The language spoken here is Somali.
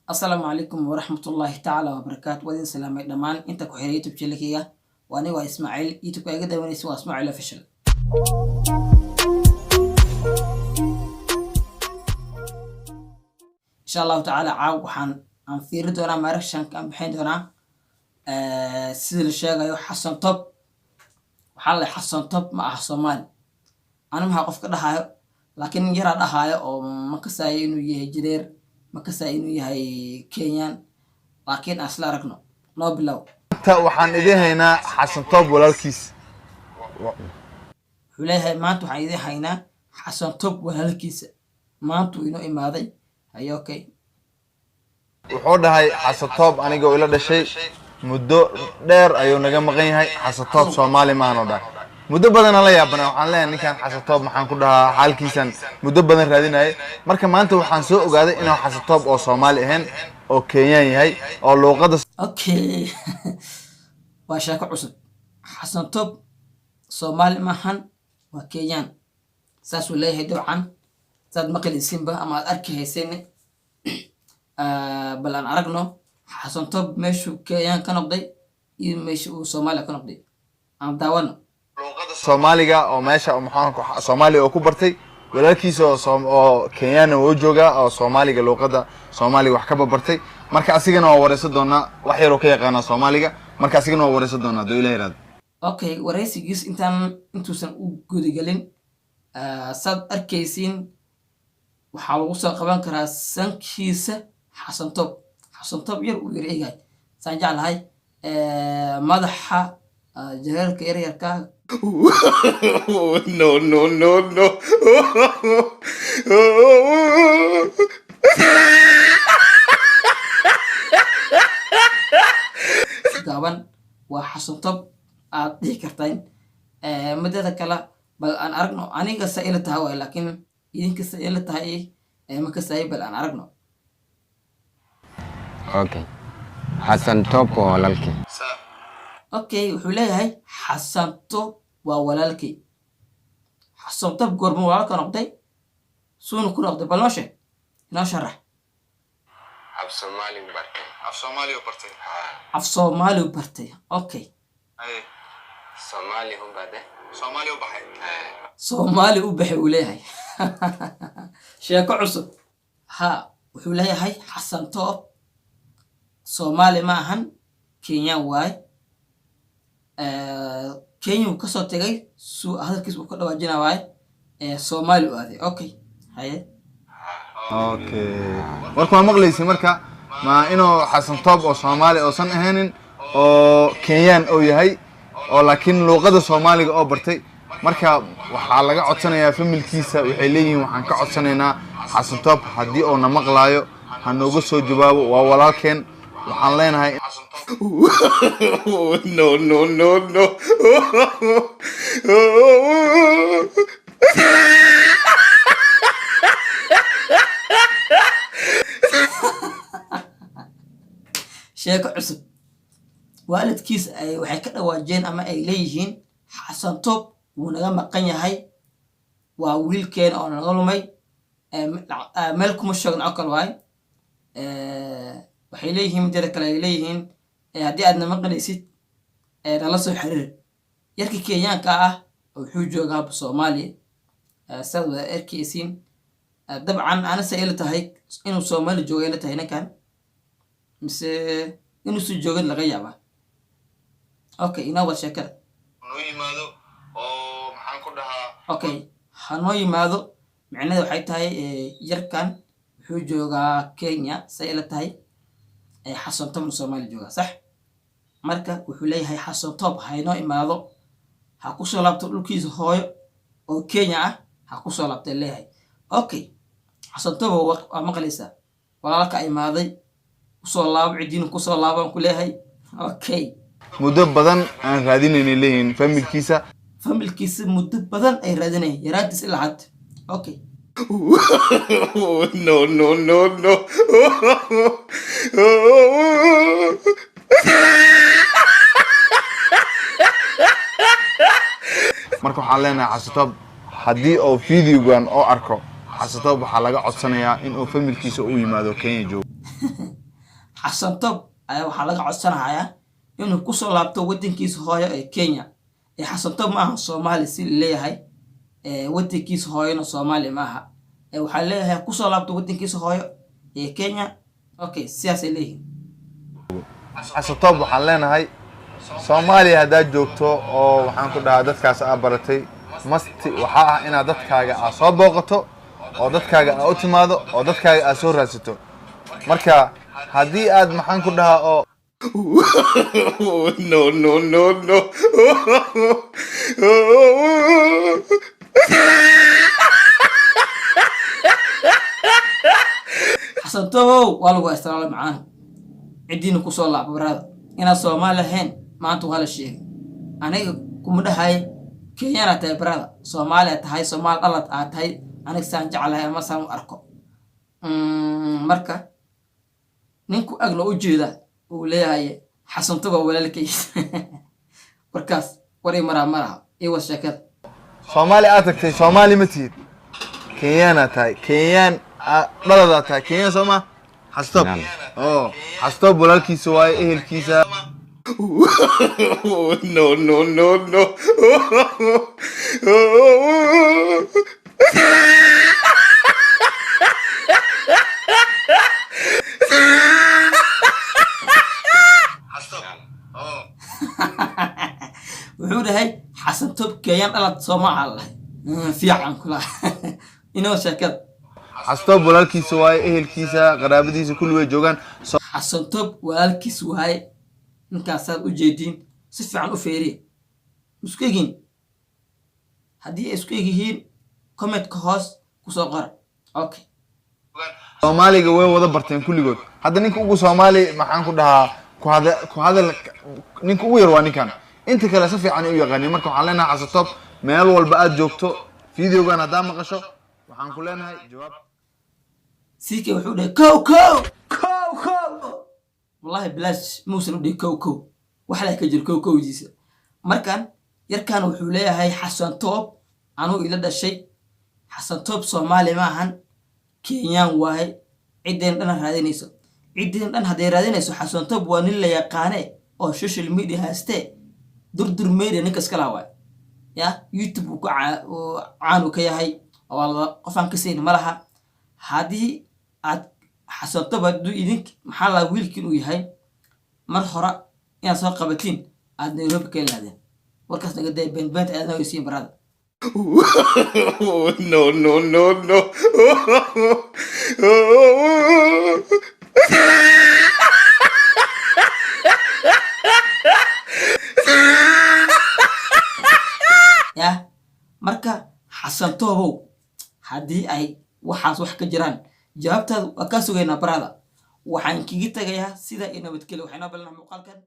Asalaamu calaykum waraxmatullaahi tacaala wabarakaatu. Waa idin salaamay dhammaan inta ku xiray YouTube channelkayga. Waa aniga, waa Ismaaciil. YouTube-ka iga daawanaysa waa Ismaaciil Official. Insha Allahu tacaala, caaw waxaan aan fiiri doonaa reactionka aan bixin doonaa sida la sheegayo Xasan Top. Waxaa la Xasan Top ma aha Soomaali. Ani maxaa qof ka dhahayo, laakiin nin yaraa dhahaayo oo ma kasaayo inuu yahay Jareer, ma kasaayo inuu yahay Kenyan, laakiin aan isla aragno. Noo bilow. Maanta waxaan idiin haynaa Xasan Toob walaalkiis. Wuxuu leeyahay, maanta waxaan idiin haynaa Xasan Top walaalkiisa. Maanta uu inoo imaaday. Haye, okay. Wuxuu dhahay Xasan Toob anigoo ila dhashay, muddo dheer ayuu naga maqan yahay. Xasan Toob Soomaali maahan dhahay. Muddo badanaan la yaabana, waxaan leeyahay ninkan Xasan Toob maxaan ku dhahaa, xaalkiisan muddo badan raadinayay. Marka maanta waxaan soo ogaaday inuu Xasan Toob oo Soomaali ahayn oo Kenyaan yahay oo luuqadda Okay, waa sheeko cusub. Xasan Top Soomaali maahan, waa Kenyaan, saasuu leeyahay. Dabcan saad maqlaysinba ama aad arki haysen. Bal aan aragno Xasan Top meeshuu Kenyaan ka noqday iyo meesha uu Soomaaliya ka noqday. Aan daawano. Soomaaliga oo meesha maxaan Soomaaliya oo ku bartay, walaalkiisa oo oo Kenyaana wuu joogaa oo Soomaaliga, luuqadda Soomaaliga wax ka babartay. Marka asigana waa wareysan doonaa, wax yaroo ka yaqaanaa Soomaaliga. Marka asigana waa wareysan doonaa, hadduu Ilaah yiraahdo. Okay, waraysigiis intaan intuusan u gudagelin, saad arkaysiin waxaa lagu soo qaban karaa sankiisa Xasan Top. Xasan Top yar uu yar egahay, saan jeclahay madaxa jareerka yaryarka. No, no, no, no. Gaaban waa Xasan Top aad dhihi kartaan. Midada kale, bal aan aragno. Aniga sa ila tahay waay, laakiin idinka sa ila tahay ma kasaay. Bal aan aragno. Okay. Xasan Top waa walaalkay. Okay, wuxuu leeyahay Xasan Top waa walaalkay. Xasan Top goorma walaalka noqday? Suuna ku noqday? Bal noo sheeg, inoo sharax. Af Soomaali bartay. Af Soomaali bartay. Af Soomaali bartay, okay. Soomaali hunbade. Soomaali u baxay. Soomaali u baxay uu leeyahay. Sheeko cusub. Ha, wuxuu leeyahay Xasan Top Soomaali ma ahan, Kenyan waay. Kenya uu kasoo tegay, suu hadalkiis uu ka dhawaajina waay, Soomaali u aaday. Okay, haye. Okay, marka waa maqlaysa marka ma inuu Xasan Toob oo Soomaali oosan ahaynin oo Kenyaan oo yahay oo laakiin luuqada Soomaaliga oo bartay. Marka waxaa laga codsanayaa familkiisa, waxay leeyihiin waxaan ka codsanaynaa Xasan Toob haddii uu na maqlaayo ha nooga soo jawaabo, waa walaalkeen. Waxaan leenahay No, no, no, no. Sheeko cusub. Waalidkiis ay waxay ka dhawaajeen ama ay leeyihiin Xasan Top wuu naga maqan yahay, waa wiilkeena oo naga lumay. Meel kuma sheegno oo kale waay. Waxay leeyihiin midada kale ay leeyihiin, haddii aadna maqlaysid, nala soo xiriir. Yarkii Kenyaanka ah wuxuu joogaa Soomaaliya, saad wada arkaysiin. Dabcan anase ila tahay inuu Soomaali joogo ila tahay ninkan, mise inuusan joogin laga yaabaa. Okay, inoo wad sheekada. Noo yimaado oo maxaan ku dhahaa. Okay, ha noo yimaado. Micnaheeda waxay tahay yarkan wuxuu joogaa Kenya, say ila tahay. Xasan Tobna Soomaali joogaa, sax. Marka wuxuu leeyahay Xasan Tob ha inoo imaado, ha kusoo laabto dhulkiisa hooyo oo Kenya ah, ha kusoo laabtay leeyahay. Okay, Xasan Tob waa maqlaysaa, walaalka imaaday, kusoo laabo cidiinu, kusoo laabaan ku leeyahay. Okay. Muddo badan aan raadinaynay leeyihiin familkiisa. Familkiisa muddo badan ay raadinayeen, yaraantiis ilaa hadda. Okay. No, no, no, no. Marka waxaan leenahay Xasan Toob haddii uu videogan oo arko, Xasan Toob waxaa laga codsanayaa in uu familkiisa u yimaado Kenya joogo. Xasan Top ayaa waxaa laga codsanayaa inuu kusoo laabto waddankiisa hooyo ee Kenya. Ee Xasan Top ma aha Soomaali si leeyahay, ee waddankiisa hooyona Soomaali ma aha. Ee waxaa leeyahay kusoo laabto waddankiisa hooyo ee Kenya. Okay, sidaasay leeyihiin. Xasan Top waxaan leenahay, Soomaaliya haddaad joogto oo waxaan ku dhahaa dadkaas aa baratay, must waxaa ah inaad dadkaaga aa soo booqato oo dadkaaga aa u timaado oo dadkaaga aa soo raadsato. Marka haddii aad, maxaan ku dhahaa, oo No, no, no, no. Xasan Tobow, waa lagu haystaa macaan, ciddiina kusoo laabo barada. Inaad Soomaali ahayn maanta waa la sheegay. Aniga kuma dhahay Kenyana tahay barada, Soomaaliya tahay, Soomaali dhalad aad tahay. Aniga saan jeclahay ama saan u arko. Marka ninku agna u jeeda uu leeyahay Xasan Tobow walaalkay, warkaas war ii maraa malaha. Ii wad sheekada. Soomaali aad tagtay, Soomaali ma tihid, Kenyaana tahay, Kenyaan dhaladaa tahay, Kenyaan soo ma Xasan Top? Naam. Oo Xasan Top walaalkiisa waaye, ehelkiisa. No, no, no, no. Wuxuu dhahay Xasan Top Kenyaan dhalad soo ma aha lahay fiican kula inoo sheekada. Xasan Top walaalkiisa waaye, ehelkiisa, qaraabadiisa kulli way joogaan. Xasan Top walaalkiis waaye ninkaasaad u jeediin. Si fiican u feeriya, isku egin. Haddii ay isku eg yihiin, commentka hoos kusoo qora. Okay. Soomaaliga way wada barteen kulligood. Hadda ninka ugu Soomaali, maxaan ku dhahaa, ku hadal ninka ugu yar waa ninkan, inta kale si fiican ay u yaqaanin. Marka waxaan leenahay, Xasan Top, meel walba aad joogto, videogan haddaa maqasho, waxaan ku leenahay jawaab. CK wuxuu dhahay kow kow kow kow. Wallahi bilaash muusan u dhihi kow kow, wax leh ka jiro kow kowdiisa. Markan yarkan wuxuu leeyahay Xasan Top anuu ila dhashay. Xasan Top Soomaali ma ahan, Kenyaan waaye. Ciddeen dhan raadinayso, ciddeen dhan hadday raadinayso, Xasan Top waa nin la yaqaane oo social media haystee, Durdur Media ninka iska laha waaye. Ya YouTube uu ku uu caan uu ka yahay oo qofaan ka sayni ma laha. Haddii aad Xasan Top, hadduu idink maxaa la wiilkiin uu yahay, mar hore inaad soo qabatiin aad Nairobi ka ilaadeen. Warkaas naga day, beenbeenta aadna ogeysiin barada. No, no, no, no. Ya marka Xasan Toobow, haddii ay waxaas wax ka jiraan, jawaabtaada waa kaa sugaynaa barada. Waxaan kaga tagayaa sida iyo nabadgelyo. Waxay noo balanaa muuqaalkan.